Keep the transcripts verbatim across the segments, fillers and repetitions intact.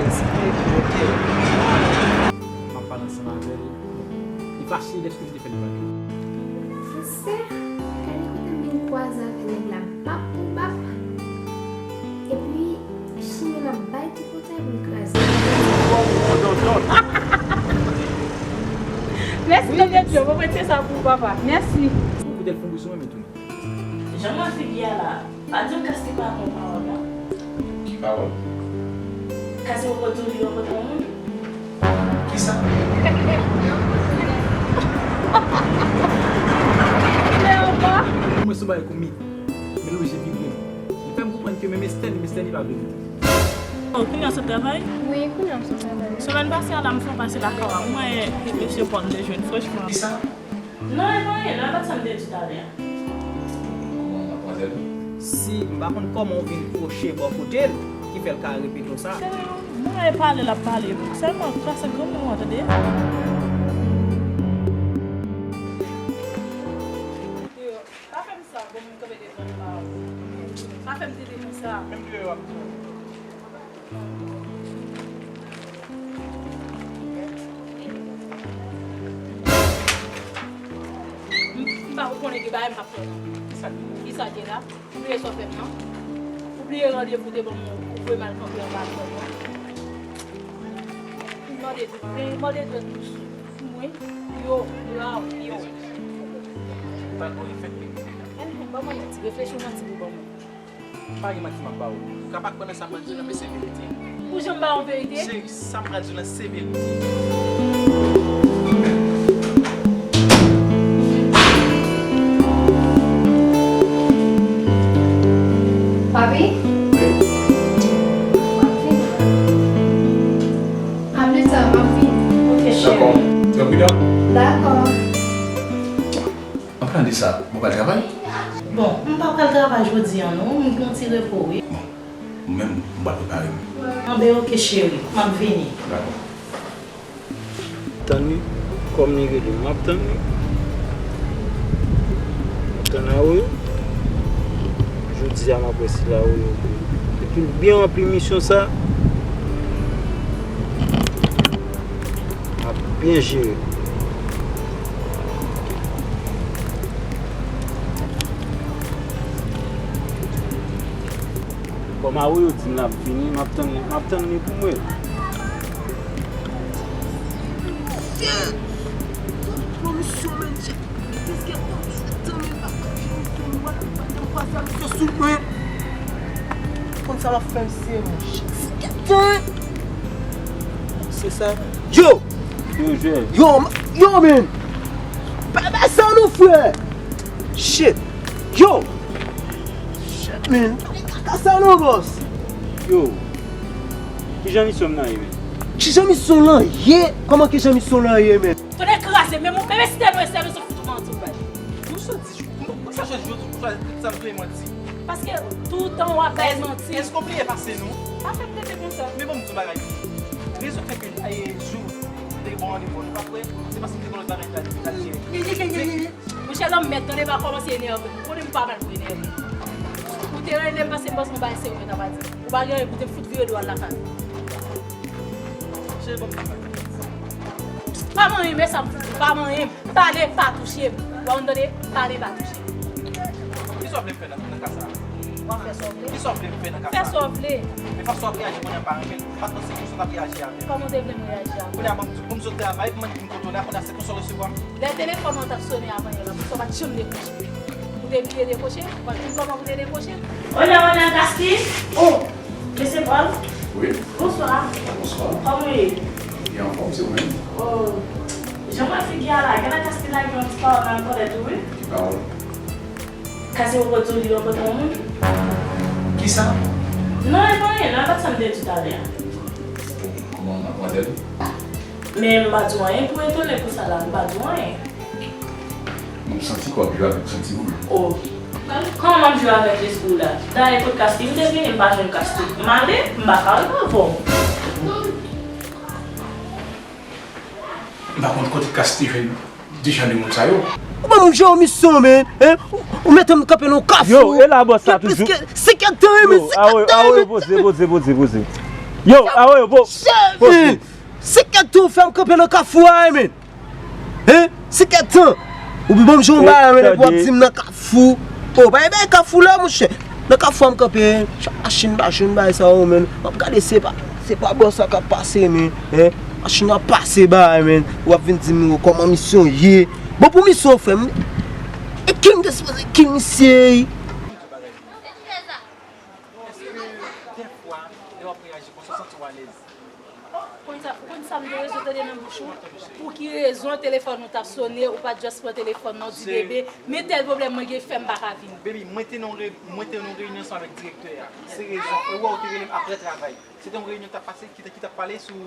Sipe, ok. M ap pale ansanm avè l. Li fache dèske m te fè l pale. Fransè, gade kote m vin kwaze avè nèg la bap pou bap. Epi, chimè l ap bay ti pòtay pou l kraze. Mèsi, Tande Dye, mwen retire sa pou ou, papa. Mèsi. Ou koute l fon bri sou mwen, men tounen. Jan m wè figi a la, pa di m Kastye pa konn pawòl la. Ki pawòl? Kastye poko di w li rankontre yon moun? Kisa? Mwen sou bagay kou mit. Men l oblije vibre. Li fè m konprann ke menm Estèni, Estèni pa vle vite. Oh, kounye a w sot travay? Wi, kounye a m sot travay. Semèn pase a la, m fè yon pase lakay w a. Mwen, mesye Paul te jwenn, franchman. Kisa? Non, e pa anyen, non, e pa t sa m te di w talè a. Kòman, madmwazèl? Si m pa konn kòman w vin kwoche bò kote l, ki fè l ka repete w sa. Mwen e pale l ap pale. Sèlman, pase granmoun an, tande. Pa fè m sa, bon, m kanpe devan pa. Pa fè m tete konsa. Menm deyò w ap di. M, m pa, ou konnen gen bagay m p ap fè non. Kisa k gen? Kisa k gen la? Ou bliye sa w fè m nan? Ou bliye randevou w te ban mwen, ou voye m al kanpe anba kòn nan? M mande dwèt, m mande dwèt pou sou, pou mwen. Yo, yo, yo. Enhen, ban mwen yon ti reflechi, yon ti pou ban mwen. Pa gen manti m ap ba ou. Ou ka pa kwè nan sa m pral di w nan, men se verite. Ou janm ba yon verite? Cheri, sa m pral di w nan se verite. Papi? M ap vini. A pli ta, m ap vini. Ok, cheri. Dakò. Fè pridan. Dakò. An palan de sa, ou pral travay? Bon, m pa pral travay jodi a non, m gen yon ti repo wi. Bon, mwen menm, m pral prepare m. Anben, ok cheri, m ap vini. Dakò. Tann li, kòm li rele m, m ap tann li. M ap tann Awoyo. Jodi a, m ap wè si Awoyo epi l byen ranpli misyon sa. M ap byen jere. Kòm Awoyo di m l ap vini, m ap tann li, m ap tann li pou mwen. Pran misyon, men, Djek. Deske tann li pa vini, tou mwen pa janm kwaze misyon sou mwen. Konn sa l ap fè m, se mwen. Chak ti kèk tan. Se sa. Yo! Yo, Jè. Yo, m- yo, men! Pa, pa sa non, frè! Shit! Yo! Shit, men! Pa sa non, bòs! Yo! Kijan misyon m nan ye, men? Kijan misyon lan ye? Kòman kijan misyon lan ye, men? Tonnè kraze, men, men, men, Steno, Steno, se fout manti w bay. Ou sot di, ou, ou chwazi jodi, ou chwazi tout sa m tou e manti. Paske toutan w ap bay manti. Èske w bliye pase nou? Pa fè m tete konsa. Men bon, m di w bagay. Rezon k fè ke, e, jou, m te gen yon randevou, nou pa kwè, se paske m te gen lòt bagay m t al, m t al jere. Monchè, lanmèd, tande, pa kòmanse enève m. Ou konnen m pa mal pou enève. Ou te rele m paske m panse yon bagay serye ou t ap di. Ou pa gen anyen pou te fout vire do w al lakay ou. Cheri, bon, m pa mal. Pa manyen m, e sa m fout di, pa manyen m. Pale, pa touche m. Ou konn tande? Pale, pa touche m. Kisa w vle m fè nan, nan ka sa a? W ap fè sa w vle. Kisa w vle m fè nan ka sa a? Fè sa w vle. Men fason w ap reyaji kounye a m pa renmen l. M pa t panse konsa w t ap reyaji avè m. Kòman w te vle m reyaji avè w? Kounye a, bon, m di, pou m sot travay, pou m di m kote w la, kounye a se konsa w resevwa m? Lè telefòn nan t ap sone avan yè la, poukisa w pa t janm dekwoche? Ou te bliye dekwoche? Ou pa t konn kòman pou te dekwoche? Onè, onè, Kastye! Oh! Mesye Paul? Wi. Bonswa. Bonswa. Kòman w ye? Byen anfòm, se ou menm? Oh, jan m wè figi a la, genlè Kastye lage yon ti pawòl nan kòlèt ou, wi. Ki pawòl? Kastye poko di w li rankontre yon moun? Kisa? Non, e pa anyen, non, e pa t sa m te di w talè a. Kòman, madmwazèl? Men m pa di w anyen pou etone konsa la, m pa di w anyen. M santi kò w jwe avèk santiman m. Oh. Kòman m jwe avèk lespri w la? Dayè, kot Kastye? M te vini, m pa jwenn Kastye. M ale, m pa ka rive avè w. M pa konn kote Kastye jwenn de jan de moun sa yo. Ou ban m jan misyon, men, hein? Ou, ou mete m kanpe nan yon kafou. Yo, e la bòs la toujou. Gen prèske senk èdtan, men, senk èdtan, men. Yo, Awoyo, poze, poze, poze, poze. Yo, awo yo, po. Shit, man. Senkèt tan ou fè m kanpe nan kafou a, men. Hein? Senkèt tan. Ou pi ban m jwenn yon bagay, men, epi w ap di m nan kafou. Oh, bagay, bagay kafou la, monchè. Nan kafou a m kanpe, machin pa jwenn bagay sa yo, men. M ap gade se pa, se pa bò sa k ap pase, men. Hein? Machin ap pase bagay, men. W ap vin di m kòman misyon ye. Bon, pou misyon, frè m. E ki m te sipoze ki misye? Èske dèfwa, lè w ap reyaji konsa, w santi w alèz? Konn sa, konn sa m te bezwen tande nan bouch ou? Pou ki rezon telefòn ou t ap sone, ou pa t just pran telefòn nan, ou di, "Bebe, men tèl pwoblèm mwen gen, fè m pa ka vini." Baby, mwen te nan re-, mwen te nan reyinyon ansanm avèk direktè a. Se rezon, e ou wè ou te rele m aprè travay. Se te yon reyinyon k t ap pase, ki te, ki t ap pale sou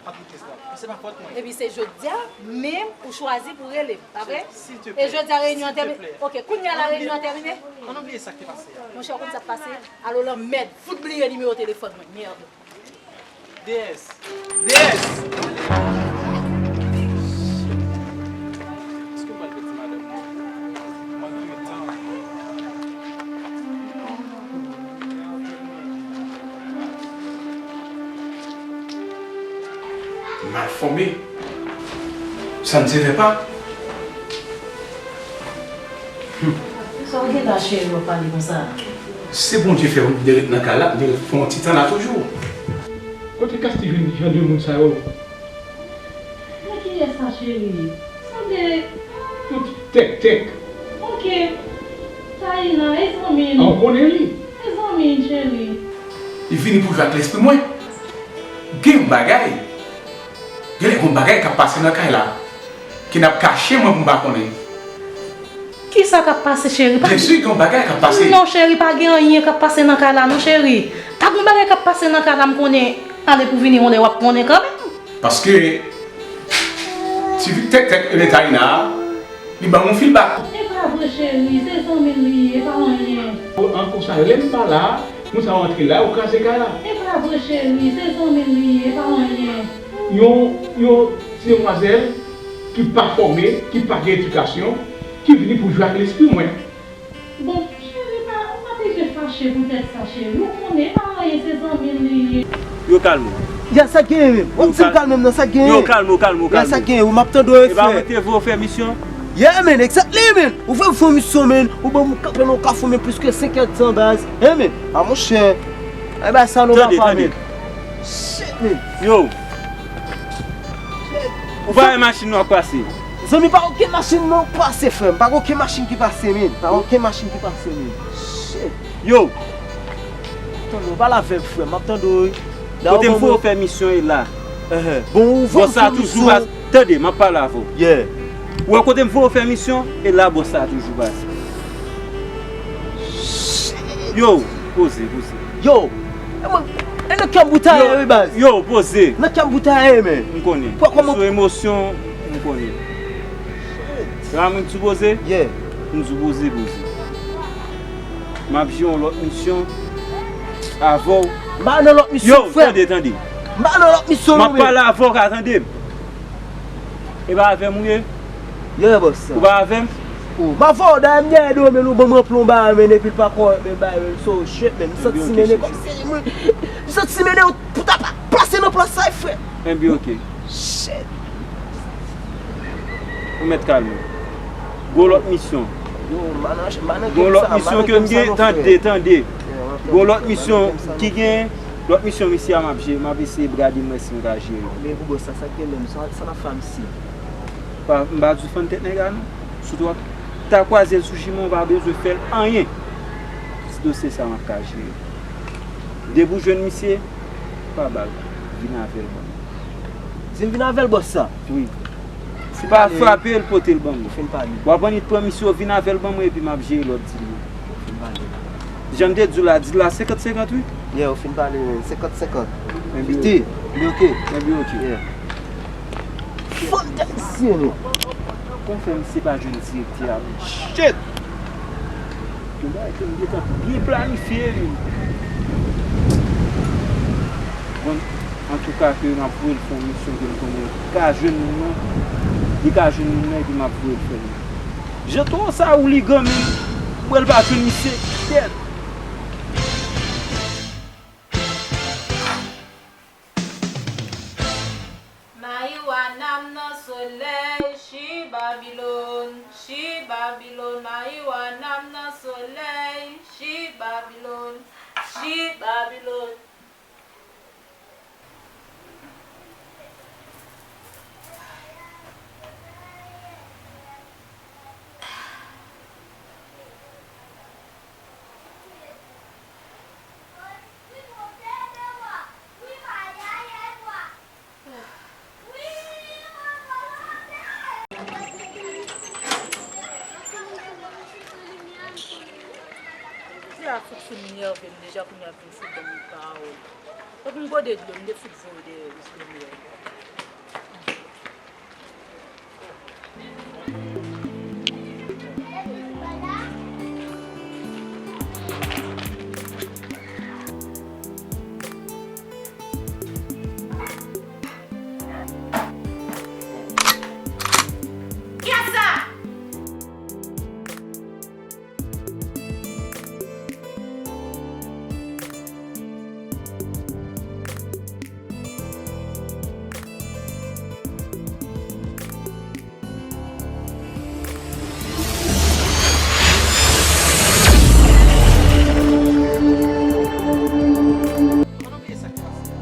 antrepriz la. Men se pa fòt mwen. Epi se jodi a menm ou chwazi pou rele m, pa vre? Silteplè. E jodi a reyinyon an tèmine? Silteplè. Ok, kounye a la reyinyon an tèmine? Ann oubliye sa k te pase a. Monchè, ou konn sa k pase? Al o lanmèd, fout bliye nimewo telefòn mwen. Mèd. Déesse! Déesse! Èske m pral pèdi madanm mwen? Manke tan. Mal fòme. Ça ne se fait pas. Sa w gentan cheri w ap pale konsa? Se Bondye fè m vin ret nan kay la, vin fè yon ti tan la toujou. Kote Kasti jwenn jan de moun sa yo? Men kiyès sa, cheri? Sanble yon ti tèktèk. Ok. Taina, e zanmi n. A, ou konnen li? E zanmi n, cheri. Li vini pou jwe ak lespri mwen. Gen yon bagay. Genlè gon bagay k ap pase nan kay la. Ke n ap kache mwen pou m pa konnen. Kisa k ap pase, cheri? Pa... Byen si, gen yon bagay k ap pase. Non, cheri, pa gen anyen k ap pase nan kay la, non, cheri. Pa gen bagay k ap pase nan kay la, m konnen. Ale pou vini, yon lè w ap konnen kanmenm. Paske, ti vit tèktèk rele Taina a, li ban m yon feedback. E pa vre, cheri, se zanmi l li ye, e pa anyen. An konsa, lè m pa la, moun sa yo antre la, yo kraze kay la. E pa vre, cheri, se zanmi l li ye, e pa anyen. Yon, yon ti demwazèl ki pa fòme, ki pa gen edikasyon, ki vini pou jwe ak lespri mwen. Bon, cheri, pa, ou pa bezwen fache poutèt sa, cheri. Ou konnen, e pa anyen, se zanmi l li ye. Yo, kalme w. Ya, sa k genyen menm? W ap di m kalme m nan, sa k genyen? Yo, kalme w, kalme w, kalme w. Ya, sa k genyen? Ou, m ap tande w, frè. E pa mwen te voye w fè misyon? Yeah, man, exactly, man. Ou voye m fè yon misyon, man. Ou ban m kanpe nan yon kafou, men plis ke senk èdtan, baz. Hein, man? A, monchè. E bagay sa nou pa fè, man. Tande, tande. Shit, man. Yo. Ou pa wè machin nan ap pase? Zanmi, pa okenn machin nan pase, frè m. Pa okenn machin ki pase, man. Pa okenn machin ki pase, man. Shit. Yo. Tande w, pale avè m, frè m. M ap tande w, wi. Kote m voye w fè misyon e la. Enhen. Bon, ou voye m fè misyon. Bòs sa toujou pa... Tande, m ap pale avè w. Yeah. Ou wè kote m voye w fè misyon, e la bòs sa toujou pase. Yo, poze, poze. Yo, e mwen, e nan kè m bout a ye, wi, baz. Yo, poze. Nan kè m bout a ye, men. M konnen. Ou sou emosyon, m konnen. La mwen di w poze? Yeah. M di w poze, poze. M ap jere yon lòt misyon avè w. M pa nan lòt misyon, frè. Yo, tande, tande. M pa nan lòt misyon, non, men. M ap pale avè w, ka tande m. E pa avè m ou ye? Yeah, bòs sa. Ou pa avè m? Oh, m avè w, dayè m dèyè do, men ou ban m ranpli yon bagay, men epi l pa kòrèk, men bagay, men so shit, men m santi si mennen kòmsi, mwen, m santi si mennen pou ta pa plase nan plas sa, frè. Enben, ok. Shit. Ou mèt kalme w. Gon lòt misyon. Yo, m pa nan, m pa nan game sa, m pa nan game sa non, frè. Gon lòt misyon ke m gen, tande, tande. Gon lòt misyon ki gen, lòt misyon misye a m ap jere, m ap eseye gade m wè si m ka jere. Men pou bòs sa, sa k gen menm, sa, sa n ap fè a misye? Pa, m pa di w fann tèt nèg la non. Sitou w ta kwaze l sou chimen, w pa bezwen fè l anyen. Se dosye sa m ap ka jere. Depi w jwenn misye, pa ba l. Vin avè l ban mwen. Di m vin avè l, bòs sa? Wi. Pa frape l, pote l ban mwen. Fin pale. W ap annik pran misye, w vin avè l ban mwen, epi m ap jere lòt dil yo. Fin pale. Jan m te di w la, dil la senkant senkant, wi. Yeah, ou fin pale, men senkant senkant. Enben, ok. Li ok. Enben, ok. Yeah. Fann tèt misye, non. Kòman fè misye pa jwenn direktè a, men? Shit! Yon bagay ke m gentan byen planifye, men. Bon, antouka, ke m ap voye l fè yon misyon ke m konnen li ka jwenn moun nan. Li ka jwenn moun nan, epi m ap voye l fè l. Jan towo sa a ouligan, men. M wè l pa jwenn misye. Dead. Marijuana m nan solèy, she Babylon, she Babylon, marijuana m nan solèy, she Babylon, she Babylon. Ti a fout fin nève m deja, kounye a vin fout ban m pawòl. Fòk m gode dlo, m te fout voye dèyè lis dlo m yo. Kiyès sa?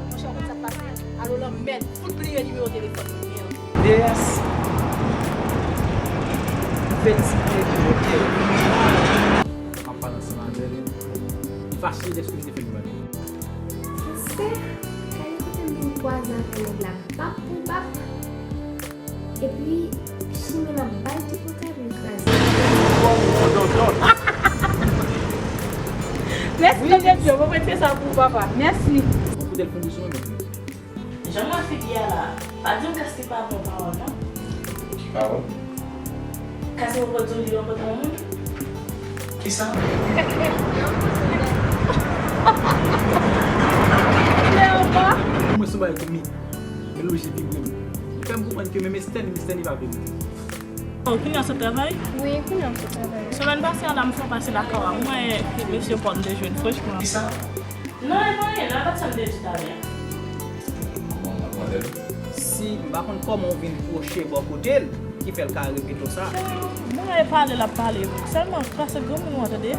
Monchè, w konn sa k pase? Alo, lanmèd, fout bliye nimewo telefòn mwen an. D S. Fè ti pye pou mwen. M ap pale ansanm avè l. Li fache dèske li te fè l mal. Fransè, gade kote m vin kwaze avè nèg la, bap pou bap. Epi, chimè m ap bay ti pòtab li kraze. Mèsi, Tande Dye, mwen mete sa pou ou, papa. Mèsi. Ou fout el fon de son, men. Jan m wè figi a la, pa di yon kras li pa bon pawòl, non. Ki pawòl? Kras li poko di w li rankontre yon moun? Kisa? Mwen se yon bagay komik. Men loji vibre m. Li fè m konprann ke menm Estèni, Estèni pa vle m. Oh, kounye a w sot travay? Wi, kounye a m sot travay. Semèn pase a la, m fè yon pase lakay w a. Mwen, mesye Paul te jwenn, franchman. Kisa? Non, e pa anyen, nan, pa t sa m te di talè. Kòman w ap mande l? Si m pa konn kòman w vin pwoche bò kote l, ki fè l ka repete w sa. Cheri, mwen e pale l ap pale. Sèlman, pase granmoun ou an, tande.